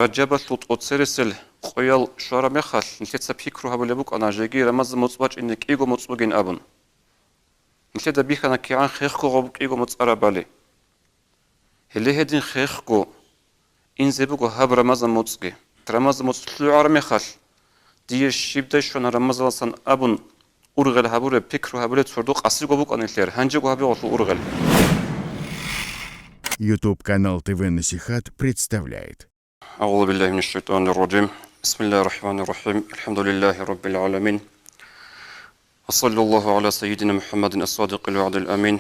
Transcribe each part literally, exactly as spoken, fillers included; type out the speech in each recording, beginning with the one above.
Ражабалъул тӀоцересел къоял щвараб мехалъ, нилъеца пикру гьабулеб букӀана, жеги Рамазан моцӀ бачӀине кӀиго моцӀ бугин абун. Нилъеда бихьана кигӀан хехго гъоб кӀиго моцӀ арабали. Гьеле гьедин хехго инзе буго гьаб Рамазан моцӀги. Рамазан моцӀ лъугӀараб мехалъ, дие щибдай щвана Рамазаналдасан абун ургъел гьабуреб, пикру гьабулеб цордо къасиго букӀана нилъер, гьанжего гьабе гъолъул ургъел. YouTube канал ТВ Насихат представляет. أعوذ بالله من الشيطان الرجيم. بسم الله الرحمن الرحيم. الحمد لله رب العالمين. وصلى الله على سيدنا محمد الصادق الوعد الأمين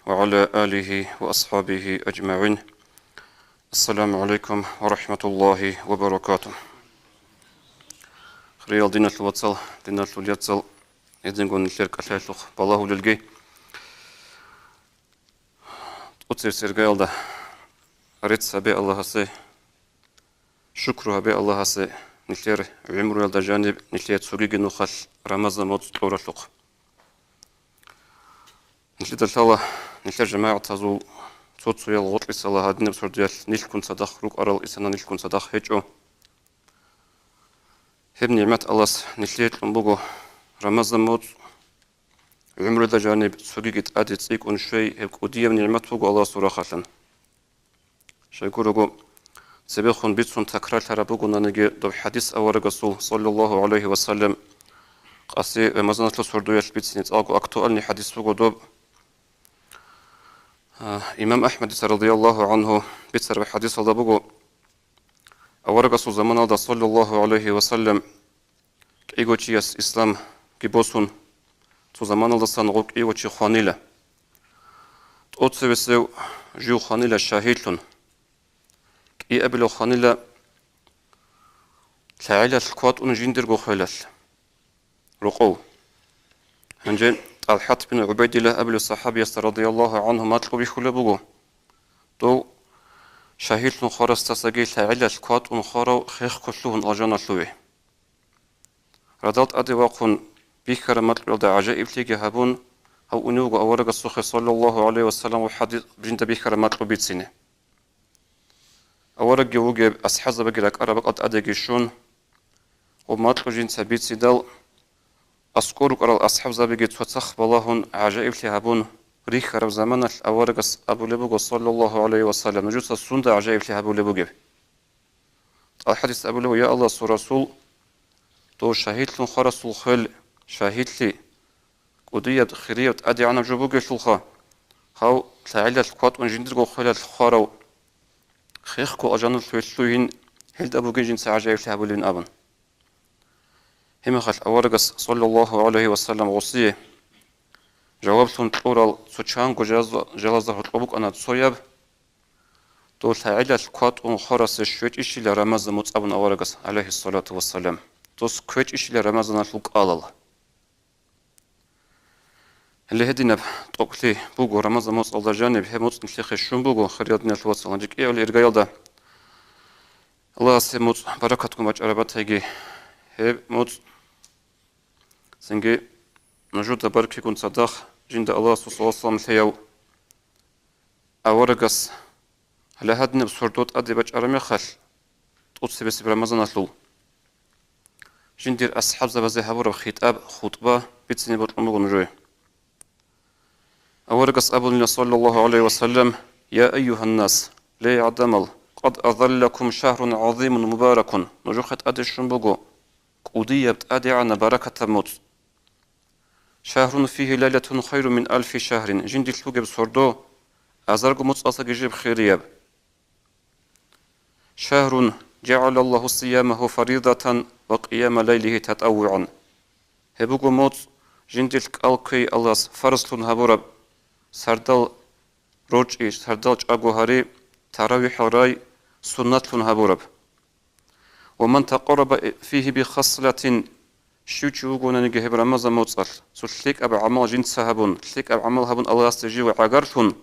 وعلى آله وأصحابه أجمعين. السلام عليكم ورحمة الله وبركاته. Хириял диналъул вацал, диналъул яцал, гьединго нилъер кӀалъаялъухъ балагьулелги, тӀоцебесеб иргаялда рецц гьабе Аллагьасе, шукру гьабе Аллагьасе, нилъер гӀумруялда жаниб нилъее цогиги нухалъ Рамазан моцӀ кьуралъухъ. Нилъеда лъала нилъер жамагӀатазул цо-цоял гъоркьисала гьадинаб сордоялъ нилъгун цадахъ рукӀарал, исана нилъгун цадахъ гьечӀо. Гьеб нигӀмат Аллагьас нилъее кьун буго Рамазан моцӀ, гӀумруялда жаниб цогиги тӀаде цӀикӀкӀун щвей, гьеб кӀудияб нигӀмат буго Аллагьасул рахъалъан. Щайгурого, цебехун бицун такрарлъараб бугонаниги доб хӀадис аварагасул, саллаллагьу гӀалайгьи ва саллам, къаси Рамазаналъул сордоялъ бицине цӀакъго актуальный хӀадис буго доб. А, имам АхӀмадица, радияллагьу гӀангьу, бицараб хӀадисалда буго, аварагасул заманалда, саллаллагьу гӀалайгьи ва саллам, кӀиго чияс исламги босун, цо заманалдасан гъов кӀиго чи хванила. ТӀоцебесев жив хванила шагьидлъун. КӀиабилев хванила лъагӀелалъ кватӀун жиндирго хвелалъ рокъов. Гьанже ТӀалхӀат бин ГӀубайдиллагь абулев сахӀабиясда, радияллагьу гӀангьу, макьу бихьулеб буго, дов шагьидлъун хварасдасаги лъагӀелалъ кватӀун хварав хехго лъугьун алжаналъуве. Радал тӀаде вахъун бихьараб макьуялда гӀажаиблъиги гьабун, гьав унев вуго аварагасухъе, саллаллагьу гӀалайгьи ва саллам, ва хӀадис жинда бихьараб макьу бицине. Аварагги вугеб, асхӀабзабаги ракӀараб бакӀал тӀадеги щун, гъоб макьу жинца бицидал, аскӀор рукӀарал асхӀабзабиги цоцахъ балагьун, гӀажаиблъи гьабун, рихьараб заманалъ аварагас абулеб буго, саллаллагьу гӀалайгьи ва саллам, нужеца сунда гӀажаиблъи гьабулеб бугеб? ТӀалхӀатица абулеб: «Я Аллагьасул Расул, дов шагьидлъун хварасул хвел, шагьидлъи, кӀудияб, хирияб, тӀадегӀанаб жо бугелъулха, гьав лъагӀелалъ кватӀун жиндирго хвелалъ хварав хехго алжаналъуве лъугьин, гьелда бугин жинца гӀажаиблъи гьабулебин», — абун. Гьеб мехалъ аварагас, саллаллагьу гӀалайгьи ва саллам, гъосие жаваблъун кьурал цо чанго жалазда, жалазда гьоркьоб букӀана цояб: «Дов лъагӀелалъ кватӀун хварасе щвечӀищила Рамазан моцӀ», — абун аварагас, гӀалайгьиссалату вассалам, дос кквечӀищила Рамазаналъул кӀалал. Гьеле гьединаб тӀокӀлъи буго Рамазан моцӀалда жаниб, гьеб моцӀ нилъехъе щун буго, хириял диналъул вацал, гьанже кӀиабилеб иргаялда Аллагьас гьеб моцӀ баракатгун бачӀараб батайги, гьеб моцӀ цинги нужеда баркигун цадахъ жинда Аллагьасул салат-салам лъеяв аварагас гьале гьадинаб сордо тӀаде бачӀараб мехалъ, тӀоцебесеб Рамазаналъул жиндир асхӀабзабазе гьабураб хитӀаб, хутӀба бицине бокьун буго нужее. Аварагас абунила, саллаллагьу гӀалайгьи ва саллам: «Я айюгьаннас, ле гӀадамал, къад азаллакум шагьрун гӀазимун мубаракун», нужухъе тӀаде щун буго кӀудияб, тӀадегӀанаб, баракатаб моцӀ. «Шагьрун фигьи лайлатун хайрун мин алфи шагьрин», жиндилъ бугеб сордо азарго моцӀалдасаги жиб хирияб. «Шагьрун жагӀалаллагьу сиямагьу фаридатан ва къияма лайлигьи татаввугӀан». Гьеб буго моцӀ, жиндилъ кӀал кквей Аллагьас фарзлъун гьабураб, сардал рорчӀи, сардал чӀаго гьари, таравихӀал рай суннатлъун гьабураб. «Ва ман такъарраба фигьи бихаслатин», щив чи вугонаниги гьеб Рамазан моцӀалъ цо лъикӀаб гӀамал жинца гьабун, лъикӀаб гӀамал гьабун Аллагьасде жив гӀагарлъун,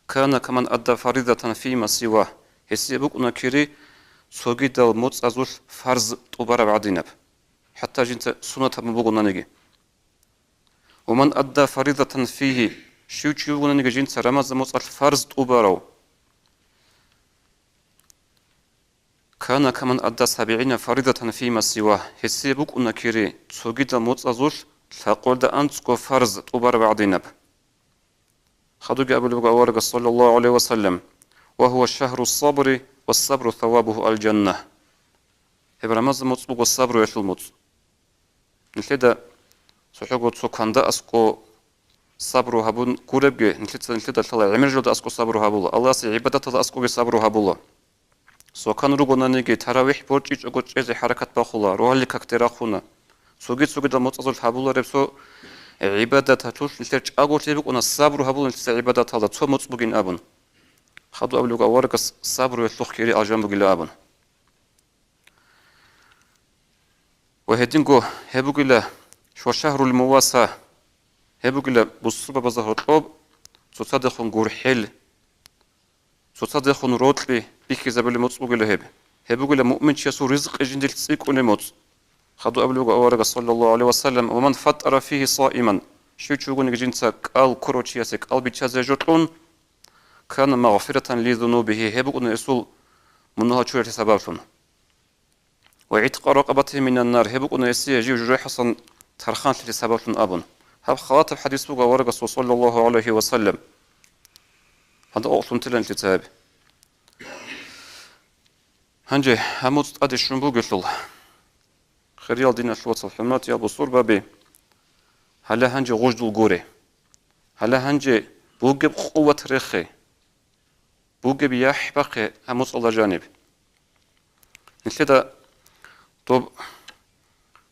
«кана каман адда фаридатан фима сивагь», гьесие букӀуна кири цогидал моцӀазулъ фарз тӀубараб гӀадинаб, хӀатта жинца суннат гьабун бугонаниги. «Ва ман адда фаридатан фигьи», щив чи вугонаниги жинца Рамазан моцӀалъ фарз тӀубарав, Кана каман адда сабигӀина фаридатан фима сивагь, гьесие букӀуна кири цогидал моцӀазулъ лъакъоялда анцӀго фарз тӀубараб гӀадинаб. Хадуги абулеб буго аварагас, саллаллагьу гӀалайгьи ва саллам: «Ва гьува шагьру сабри, ва сабру савабугьу аль-жанна». Гьеб Рамазан моцӀ буго сабруялъул моцӀ. Нилъеда цохӀого цо кванда аскӀо сабру гьабун гуребги, нилъеца нилъеда лъала гӀемер жоялда аскӀо сабру гьабула, Аллагьасе гӀибадаталда аскӀоги сабру гьабула. Свакан ругонаниги, таравихӀ борчӀичӀого чӀезе хӀаракат бахула, рогьалил какде рахуна. Цоги-цогидал моцӀазул гьабулареб цо гӀибадаталъулъ нилъер чӀаголъи букӀуна, сабру гьабула нилъеца гӀибадаталда, цо моцӀ бугин абун. Хадур абулеб буго аварагас: «Сабруялъухъ кири алжан бугила», – абун. Ва гьединго гьеб бугила ва шагьрул муваса, гьеб бугила бусурбабазда гьоркьоб цоцадехун гурхӀел, цоцадехун рокьи бихьизабулеб моцӀ бугила гьеб. Гьеб бугила муъминчиясул ризкъи жиндилъ цӀикӀкӀунеб моцӀ. Хадур абулеб буго аварагас, саллаллагьу гӀалайгьи ва саллам: «Ва ман фаттара фигьи саиман», щив чи вугониги жинца кӀал кур вачиясе кӀал биччазе жо кьун, «кана магъфиратан ли зунубигьи», гьеб букӀуна гьесул мунагьал чуралъе сабаблъун. «Ва гӀиткъа ракъабатигьи минан нар», гьеб букӀуна гьесие жив жужахӀасан тарханлъиялъе сабаблъун абун. Гьаб халатаб хӀадис буго аварагасул, саллаллагьу гӀалайгьи ва саллам. Гьадаб къокълъун тела нилъеца гьаб. Гьанже гьаб моцӀ тӀаде щун бугелъул, хириял диналъул вацал, хӀурматиял бусурбаби, гьале гьанже гъуждул гуре. Гьале гьанже бугеб къуват рехе, бугеб яхӀ бахъе гьаб моцӀалда жаниб. Нилъеда доб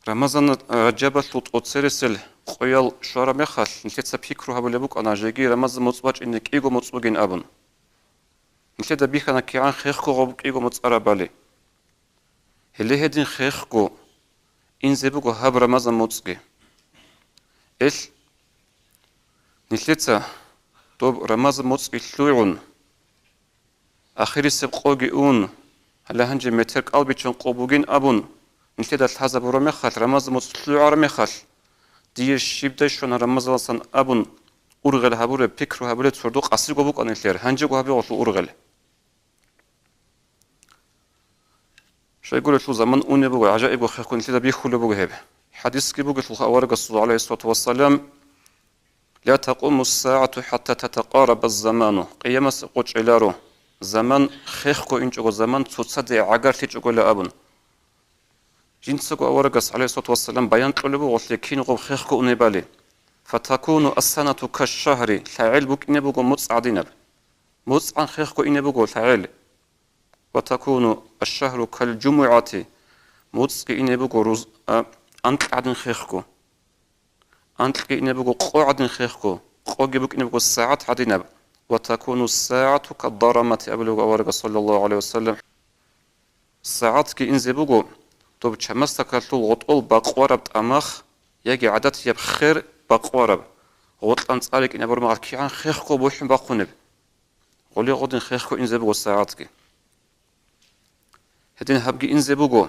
Рамазан, Раджабалъул тӀоцересел къоял щвараб мехалъ, нилъеца пикру гьабулеб букӀана, жеги Рамазан моцӀ бачӀине кӀиго моцӀ бугин абун. Нилъеда бихьана кигӀан хехго гъоб кӀиго моцӀ арабали. Гьеле гьедин хехго инзе буго гьаб Рамазан моцӀги. Эл, нилъеца доб Рамазан моцӀги лъугӀун, ахирисеб къоги ун, гьале гьанже метер кӀал биччан къо бугин абун, нилъеда лъазабураб мехалъ, Рамазан моцӀ лъугӀараб мехалъ, дие щибдай щвана Рамазаналдасан абун ургъел гьабуреб, пикру гьабуреб цо доб къасиго букӀана нилъер, гьанжего гьабигъулъул ургъел. Щайгурелъул заман унеб буго, гӀажаибго хехго нилъеда бихьулеб буго гьеб. ХӀадисги бугелъулха аварагасул, гӀалайгьиссалату вассалам: «Ла такъуму ссагӀату хӀатта татакъараба ззаману», къиямас къо чӀеларо, заман хехго инчӀого, заман цоцаде гӀагарлъичӀогойила абун. Жинцаго аварагас, гӀалайгьиссалату вассалам, баян кьолеб буго гъолъе кин гъоб хехго унебали. «Фатакуну ассанату кашшагьри», лъагӀел букӀине буго моцӀ гӀадинаб. МоцӀгӀан хехго ине буго лъагӀел. «Ва такуну ашшагьру калжумугӀати», моцӀги ине буго руз-, а, анкь гӀадин хехго. Анкьги ине буго къо гӀадин хехго, къоги букӀине буго сагӀат гӀадинаб. «Ва такуну сагӀату каддарамати», абулеб буго аварагас, саллаллагьу гӀалайгьи ва саллам. СагӀатги инзе буго доб чамасдакалъул гъотӀол бакъвараб тӀамах яги гӀадатияб хер бакъвараб, гъотӀан цӀар рикӀкӀине абураб мехалъ кигӀан хехго бухӀун бахъунеб. Гъоле гъодин хехго инзе буго сагӀатги. Гьедин гьабги инзе буго.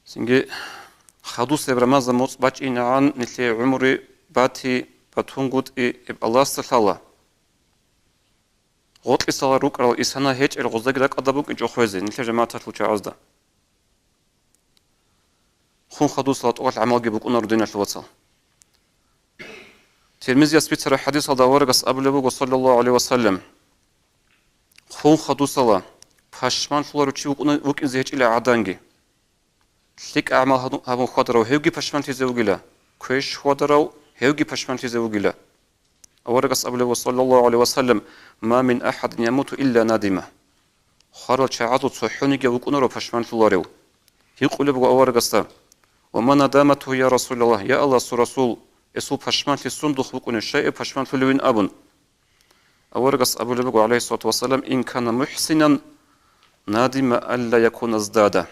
Цинги хадусеб Рамазан моцӀ бачӀинегӀан нилъее гӀумру бати, батунгутӀи, гьеб Аллагьасда лъала. Гъоркьисалда рукӀарал исана гьечӀел гъоздаги ракӀалда букӀинчӀо хвезе нилъер жамагӀаталъул чагӀазда. Хун хадусала тӀокӀалъ гӀамалги букӀунаро, диналъул вацал. Тирмизияс бицараб хӀадисалда аварагас абулеб буго, саллаллагьу гӀалайгьи ва саллам: «Хун хадусала пашманлъуларев чи вукӀуна-, вукӀинзе гьечӀила гӀаданги. ЛъикӀ гӀамал гьаду-, гьабун хьвадарав гьевги пашманлъизе вугила, квеш хьвадарав гьевги пашманлъизе вугила». Аварагас абулеб, саллаллагьу гӀалайгьи ва саллам: «Ма мин ахӀадин ямуту илла надима». Хварал чагӀазул цохӀониги вукӀунаро пашманлъуларев. Гьикъулеб буго аварагасда: «Ва ма надаматугьу, я Расулаллагь, я Аллагьасул Расул, гьесул пашманлъи сундухъ букӀунеб, щай гьеб пашманлъулевин?» абун. Аварагас абулеб буго, гӀалайгьиссалату вассалам: «Ин кана мухӀсинан, надима алла якуна здада».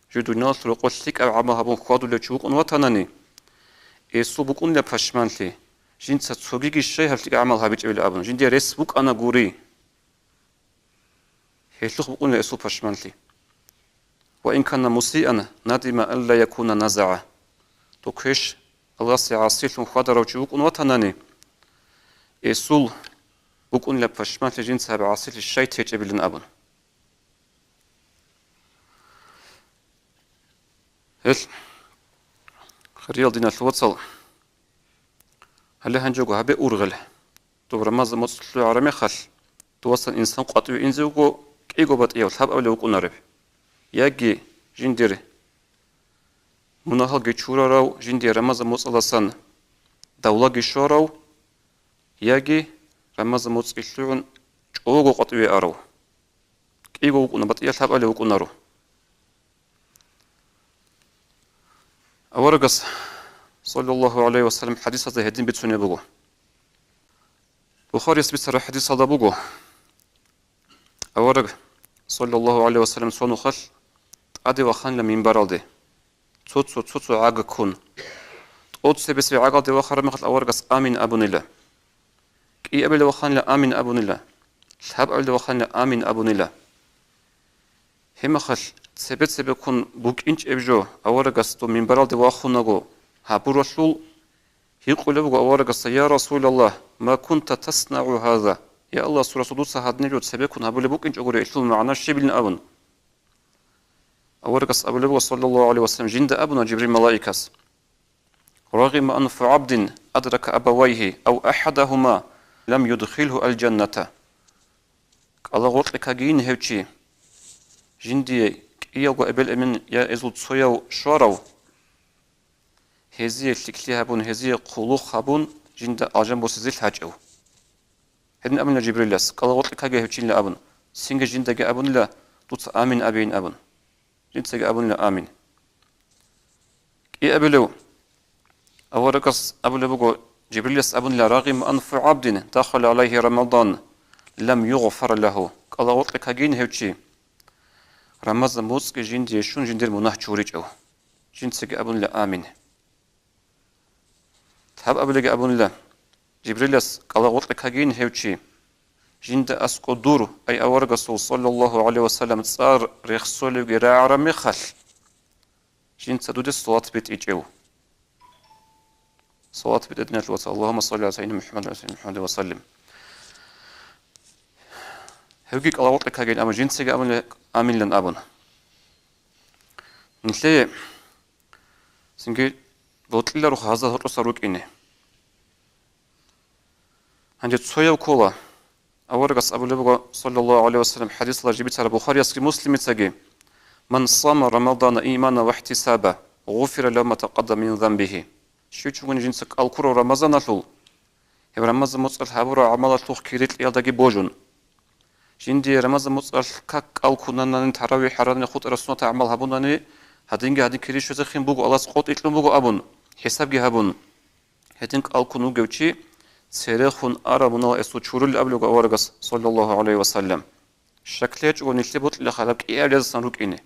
Жив дуниялалъул рокъоб лъикӀаб гӀамал гьабун хьвадулев чи вукӀун ватанани, гьесул букӀунеб пашманлъи, жинца цогиги щай гьаб лъикӀаб гӀамал гьабичӀебилан абун, жиндие рес букӀана гури. Гьелъухъ букӀунила гьесул пашманлъи. «Ва ин кана мусиан, надима алла якуна назагӀа». Дов квеш Аллагьасе гӀасилъун хьвадарав чи вукӀун ватанани, гьесул букӀунила пашманлъи жинца гьаб гӀасилъи щай течӀебилан абун. Хириял диналъул вацал, гьале гьанжего гьабе ургъел. Доб Рамазан моцӀ лъугӀараб мехалъ, довасан инсан къватӀиве инзе вуго кӀиго батӀияв лъабабилев вукӀунареб. Яги жиндир мунагьалги чурарав, жиндие Рамазан моцӀалдасан давлаги щварав, яги Рамазан моцӀги лъугӀун чӀого къватӀиве арав. КӀиго вукӀуна, батӀияб лъабабилев вукӀунаро. Аварагас, саллаллагьу гӀалайгьи ва саллам, хӀадисазда гьедин бицунеб буго. Бухарияс бицараб хӀадисалда буго, авараг, саллаллагьу гӀалайгьи ва саллам, цо нухалъ тӀаде ваханила минбаралде, цо-цо, цо-цо гӀага ккун. ТӀоцебесеб гӀагалде вахараб мехалъ аварагас «Амин» абунила. КӀиабилев ваханила «Амин» абунила. Лъабабилев ваханила «Амин» абунила. Гьебмехалъ цебе-цебеккун букӀинчӀеб жо аварагас доб минбаралде вахунаго гьабуралъул, гьикъулеб буго аварагасда: «Я Расулаллагь, ма кунта таснагӀу гьаза?» Я Аллагьасул Расул, дуца гьадинаб жо цебеккун гьабулеб букӀинчӀогури, гьелъул магӀна щибилин абун. Аварагас абулеб буго, саллаллагьу гӀалайгьи ва саллам, жинда абуна Жибрил малаикас: «Рагъима анфу гӀабдин адрака абавайгьи ав ахӀадагьума лам юдхилгьу аль-жанната». КӀалагъоркье кагийин гьев чи, жиндие кӀиявго эбел-эмен я эзул цояв щварав, гьезие лъикӀлъи гьабун, гьезие хъулухъ гьабун, жинда алжан босизе лъачӀев. Гьедин абунила Жибрилас, кӀалагъоркье кагей гьев чилан абун, цинги жиндаги абунила, дуца «Амин» абейин абун. Жинцаги абунила: «Амин». КӀиабилев аварагас абулеб буго, Жибрилас абунила: «Рагъима анфу гӀабдин дахала гӀалайгьи Рамадан лам югъфар лагьу». КӀалагъоркье кагийин гьев чи, Рамазан моцӀги жиндие щун жиндир мунагь чуричӀев. Жинцаги абунила: «Амин». Лъабабилеги абунила, Жибрилас, кӀалагъоркье кагийин гьев чи, жинда аскӀо дур, ай аварагасул, саллаллагьу гӀалайгьи ва саллам, цӀар рехсолевги рагӀараб мехалъ, жинца дуда салават битӀичӀев. Салават битӀа, диналъул вацал, Аллагьумма салли гӀала сайидина МухӀаммад ва гӀала али сайидина МухӀаммад ва саллим. Гьевги кӀалагъоркье кагейин абун, жинцаги абунила, «Аминлан» абун. Нилъее цинги бокьиларо гьазда гьоркьоса рукӀине. Гьанже цояв ккола, аварагас абулеб буго, саллаллагьу гӀалайгьи ва саллам, хӀадисалда жиб бицараб Бухариясги Муслимицаги: «Ман сама Рамадана имана ва ихтисаба, гъуфира лагьу ма такъаддама мин занбигьи». Щив чи вугони жинца кӀал ккурав Рамазаналъул, гьеб Рамазан моцӀалъ гьабураб гӀамалалъухъ кири кьиялдаги божун. Жиндие Рамазан моцӀалъ как кӀал ккунанани, таравихӀ гьаранани, хутӀараб суннатал гӀамал гьабунани, гьадинги гьадин кири щвезехъин буго, Аллагьас къотӀи кьун буго абун, хӀисабги гьабун. Гьедин кӀал ккун вугев чи церехун араб мунагьал эсул чурулел абулеб буго аварагас, саллаллагьу гӀалайгьи ва саллам. Щаклъи гьечӀого нилъее бокьилаха гьаб кӀиабилезасан рукӀине.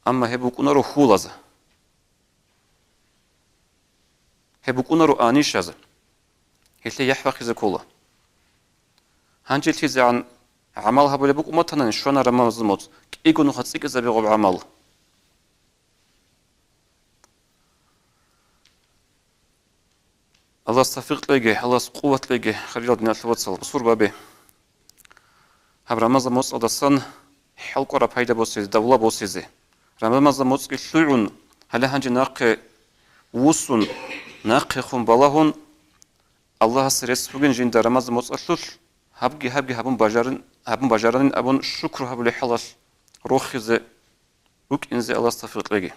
Амма гьеб букӀунаро хьулаза. Гьеб букӀунаро анищаза. Гьелъие яхӀ бахъизе ккола. Гьанже лъизегӀан гӀамал гьабулеб букӀун батани, щвана Рамазан моцӀ, кӀиго нуха цӀикӀкӀинаб гъоб гӀамал. Аллагьас тавфикъ кьеги, Аллагьас къуват кьеги, хириял диналъул вацал, бусурбаби. Гьаб Рамазан моцӀалдасан хӀалкӀвараб пайда босизе, давла босизе. Рамазан моцӀги лъугӀун, гьале гьанже нахъе вуссун, нахъехун балагьун, Аллагьасе рецц бугин жинда Рамазан моцӀалъулъ гьабги-гьабги гьабун бажарин, гьабун бажаранин абун шукру гьабулеб хӀалалъ рохизе, рукӀинзе Аллагьас тавфикъ кьеги.